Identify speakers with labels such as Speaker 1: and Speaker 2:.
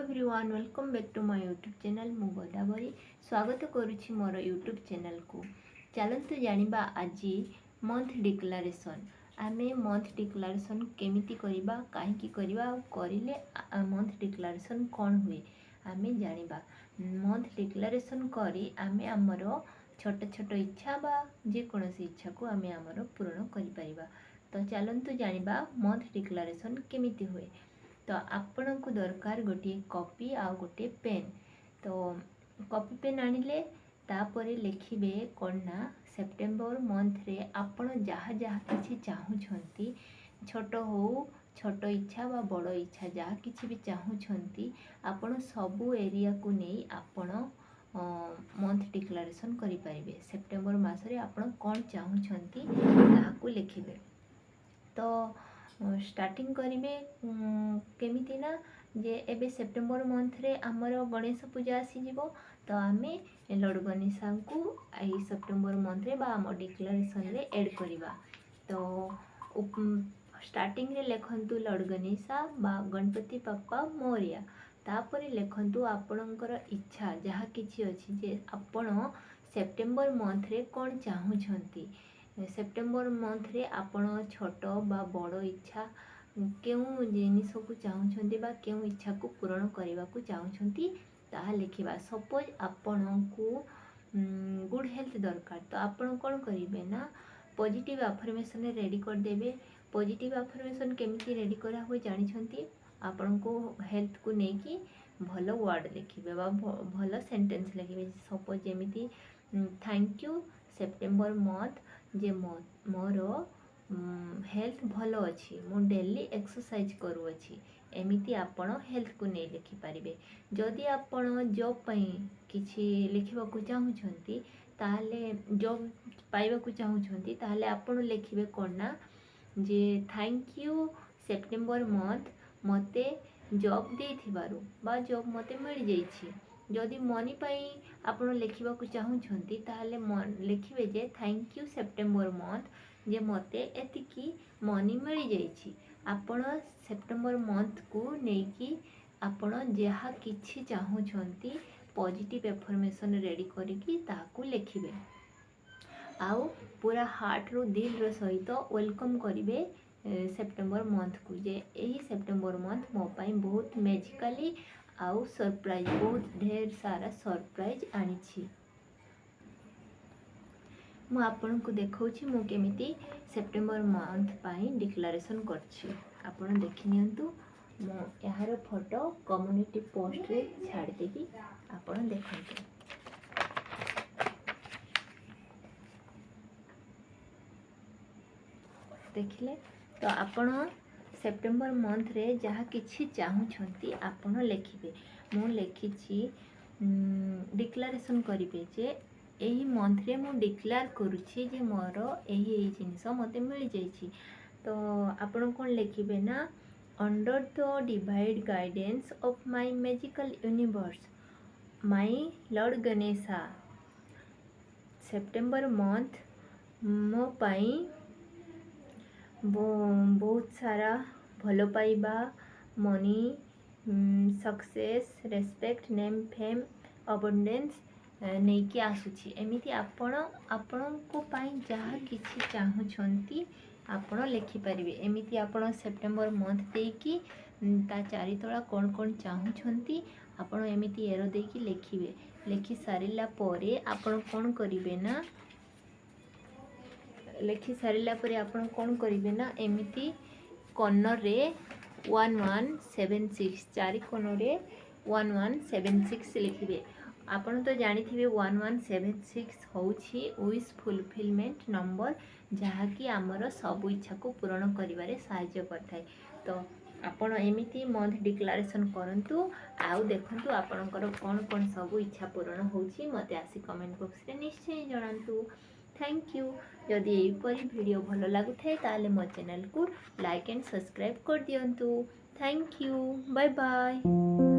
Speaker 1: Everyone, welcome back to my YouTube channel. ମୁଁ ଗୋଦାବରୀ, ସ୍ୱାଗତ କରୁଛି ମୋର ୟୁଟ୍ୟୁବ୍ ଚ୍ୟାନେଲ୍କୁ। ଚାଲନ୍ତୁ ଜାଣିବା ଆଜି ମନ୍ଥ ଡିକ୍ଲାରେସନ୍। ଆମେ ମନ୍ଥ ଡିକ୍ଲାରେସନ୍ କେମିତି କରିବା, କାହିଁକି କରିବା ଆଉ କରିଲେ ମନ୍ଥ ଡିକ୍ଲାରେସନ୍ କ'ଣ ହୁଏ, ଆମେ ଜାଣିବା। ମନ୍ଥ ଡିକ୍ଲାରେସନ୍ କରି ଆମେ ଆମର ଛୋଟ ଛୋଟ ଇଚ୍ଛା ବା ଯେକୌଣସି ଇଚ୍ଛାକୁ ଆମେ ଆମର ପୂରଣ କରିପାରିବା। ତ ଚାଲନ୍ତୁ ଜାଣିବା ମନ୍ଥ ଡିକ୍ଲାରେସନ୍ କେମିତି ହୁଏ। ତ ଆପଣଙ୍କୁ ଦରକାର ଗୋଟିଏ କପି ଆଉ ଗୋଟିଏ ପେନ୍। ତ କପି ପେନ୍ ଆଣିଲେ ତାପରେ ଲେଖିବେ କ'ଣ ନା ସେପ୍ଟେମ୍ବର ମନ୍ଥରେ ଆପଣ ଯାହା ଯାହା କିଛି ଚାହୁଁଛନ୍ତି, ଛୋଟ ହଉ, ଛୋଟ ଇଚ୍ଛା ବା ବଡ଼ ଇଚ୍ଛା, ଯାହା କିଛି ବି ଚାହୁଁଛନ୍ତି ଆପଣ, ସବୁ ଏରିଆକୁ ନେଇ ଆପଣ ମନ୍ଥ ଡିକ୍ଲାରେସନ୍ କରିପାରିବେ। ସେପ୍ଟେମ୍ବର ମାସରେ ଆପଣ କ'ଣ ଚାହୁଁଛନ୍ତି, ତାହାକୁ ଲେଖିବେ। ତ ଷ୍ଟାର୍ଟିଂ କରିବେ କେମିତି ନା ଯେ ଏବେ ସେପ୍ଟେମ୍ବର ମନ୍ଥରେ ଆମର ଗଣେଶ ପୂଜା ଆସିଯିବ। ତ ଆମେ ଲର୍ଡ଼ ଗଣେଶାଙ୍କୁ ଏହି ସେପ୍ଟେମ୍ବର ମନ୍ଥରେ ବା ଆମ ଡିକ୍ଲାରେସନ୍ରେ ଏଡ଼୍ କରିବା। ତ ଷ୍ଟାର୍ଟିଂରେ ଲେଖନ୍ତୁ ଲର୍ଡ଼ ଗଣେଶା ବା ଗଣପତି ବାପ୍ପା ମୋରିଆ। ତାପରେ ଲେଖନ୍ତୁ ଆପଣଙ୍କର ଇଚ୍ଛା ଯାହା କିଛି ଅଛି, ଯେ ଆପଣ ସେପ୍ଟେମ୍ବର ମନ୍ଥରେ କ'ଣ ଚାହୁଁଛନ୍ତି। ସେପ୍ଟେମ୍ବର ମନ୍ଥରେ ଆପଣ ଛୋଟ ବା ବଡ଼ ଇଚ୍ଛା କେଉଁ ଜିନିଷକୁ ଚାହୁଁଛନ୍ତି ବା କେଉଁ ଇଚ୍ଛାକୁ ପୂରଣ କରିବାକୁ ଚାହୁଁଛନ୍ତି, ତାହା ଲେଖିବା। ସପୋଜ୍ ଆପଣଙ୍କୁ ଗୁଡ଼୍ ହେଲ୍ଥ ଦରକାର, ତ ଆପଣ କ'ଣ କରିବେ ନା ପଜିଟିଭ୍ ଆଫର୍ମେସନ୍ ରେଡ଼ି କରିଦେବେ। ପଜିଟିଭ୍ ଆଫର୍ମେସନ୍ କେମିତି ରେଡ଼ି କରାହୁଏ ଜାଣିଛନ୍ତି? ଆପଣଙ୍କୁ ହେଲ୍ଥକୁ ନେଇକି ଭଲ ୱାର୍ଡ଼ ଲେଖିବେ ବା ଭଲ ସେଣ୍ଟେନ୍ସ ଲେଖିବେ। ସପୋଜ୍ ଯେମିତି, "thank you September month ଯେ ମୋର ହେଲ୍ଥ ଭଲ ଅଛି, ମୁଁ ଡେଲି ଏକ୍ସରସାଇଜ୍ କରୁଅଛି।" ଏମିତି ଆପଣ ହେଲ୍ଥକୁ ନେଇ ଲେଖିପାରିବେ। ଯଦି ଆପଣ ଜବ୍ ପାଇଁ କିଛି ଲେଖିବାକୁ ଚାହୁଁଛନ୍ତି, ତାହେଲେ ଜବ୍ ପାଇବାକୁ ଚାହୁଁଛନ୍ତି, ତାହେଲେ ଆପଣ ଲେଖିବେ କ'ଣ ନା ଯେ "thank you September month ମୋତେ ଜବ୍ ଦେଇଥିବାରୁ" ବା "ଜବ୍ ମୋତେ ମିଳିଯାଇଛି।" ଯଦି ମନି ପାଇଁ ଆପଣ ଲେଖିବାକୁ ଚାହୁଁଛନ୍ତି, ତାହେଲେ ଲେଖିବେ ଯେ "thank you September month ଯେ ମୋତେ ଏତିକି ମନି ମିଳିଯାଇଛି।" ଆପଣ ସେପ୍ଟେମ୍ବର ମନ୍ଥକୁ ନେଇକି ଆପଣ ଯାହା କିଛି ଚାହୁଁଛନ୍ତି, ପଜିଟିଭ୍ ଆଫର୍ମେସନ୍ ରେଡ଼ି କରିକି ତାହାକୁ ଲେଖିବେ ଆଉ ପୁରା ହାର୍ଟରୁ, ଦିଲର ସହିତ welcome କରିବେ ସେପ୍ଟେମ୍ବର ମନ୍ଥକୁ, ଯେ ଏହି ସେପ୍ଟେମ୍ବର ମନ୍ଥ ମୋ ପାଇଁ ବହୁତ ମ୍ୟାଜିକାଲି ଆଉ ସରପ୍ରାଇଜ୍, ବହୁତ ଢେର ସାରା ସରପ୍ରାଇଜ୍ ଆଣିଛି। ମୁଁ ଆପଣଙ୍କୁ ଦେଖାଉଛି ମୁଁ କେମିତି ସେପ୍ଟେମ୍ବର ମନ୍ଥ ପାଇଁ ଡିକ୍ଲାରେସନ୍ କରିଛି। ଆପଣ ଦେଖିନିଅନ୍ତୁ। ମୁଁ ଏହାର ଫଟୋ କମ୍ୟୁନିଟି ପୋଷ୍ଟରେ ଛାଡ଼ିଦେବି, ଆପଣ ଦେଖନ୍ତୁ। ଦେଖିଲେ ତ? ଆପଣ ସେପ୍ଟେମ୍ବର ମନ୍ଥରେ ଯାହା କିଛି ଚାହୁଁଛନ୍ତି, ଆପଣ ଲେଖିବେ। ମୁଁ ଲେଖିଛି। ଡିକ୍ଲାରେସନ୍ କରିବେ ଯେ ଏହି ମନ୍ଥରେ ମୁଁ ଡିକ୍ଲେୟାର କରୁଛି ଯେ ମୋର ଏହି ଏହି ଜିନିଷ ମୋତେ ମିଳିଯାଇଛି। ତ ଆପଣ କ'ଣ ଲେଖିବେ ନା "Under the divine guidance of my magical universe, my Lord Ganesha, September month ମୋ ପାଇଁ ବହୁତ ସାରା ଭଲ ପାଇବା, money, success, respect, name, fame, abundance ନେଇକି ଆସୁଛି।" ଏମିତି ଆପଣ ଆପଣଙ୍କ ପାଇଁ ଯାହା କିଛି ଚାହୁଁଛନ୍ତି, ଆପଣ ଲେଖିପାରିବେ। ଏମିତି ଆପଣ ସେପ୍ଟେମ୍ବର ମନ୍ଥ ଦେଇକି ତା ଚାରିତଳା କ'ଣ କ'ଣ ଚାହୁଁଛନ୍ତି, ଆପଣ ଏମିତି ଏରୋ ଦେଇକି ଲେଖିବେ। ଲେଖି ସାରିଲା ପରେ ଆପଣ କ'ଣ କରିବେ ନା ଲେଖି ସାରିଲା ପରେ ଆପଣ କ'ଣ କରିବେ ନା ଏମିତି କର୍ଣ୍ଣରରେ 1176, ଚାରି କୋଣରେ 1176 ଲେଖିବେ। ଆପଣ ତ ଜାଣିଥିବେ, 1176 ହେଉଛି ୱିଶ୍ ଫୁଲଫିଲମେଣ୍ଟ ନମ୍ବର, ଯାହାକି ଆମର ସବୁ ଇଚ୍ଛାକୁ ପୂରଣ କରିବାରେ ସାହାଯ୍ୟ କରିଥାଏ। ତ ଆପଣ ଏମିତି ମନ୍ଥ ଡିକ୍ଲାରେସନ୍ କରନ୍ତୁ ଆଉ ଦେଖନ୍ତୁ ଆପଣଙ୍କର କ'ଣ କ'ଣ ସବୁ ଇଚ୍ଛା ପୂରଣ ହେଉଛି। ମୋତେ ଆସି କମେଣ୍ଟ ବକ୍ସରେ ନିଶ୍ଚୟ ଜଣାନ୍ତୁ। Thank you. ଯଦି ଏହିପରି ଭିଡ଼ିଓ ଭଲ ଲାଗୁଥାଏ, ତାହେଲେ ମୋ ଚ୍ୟାନେଲକୁ ଲାଇକ୍ ଆଣ୍ଡ ସବସ୍କ୍ରାଇବ୍ କରିଦିଅନ୍ତୁ। Thank you, bye bye.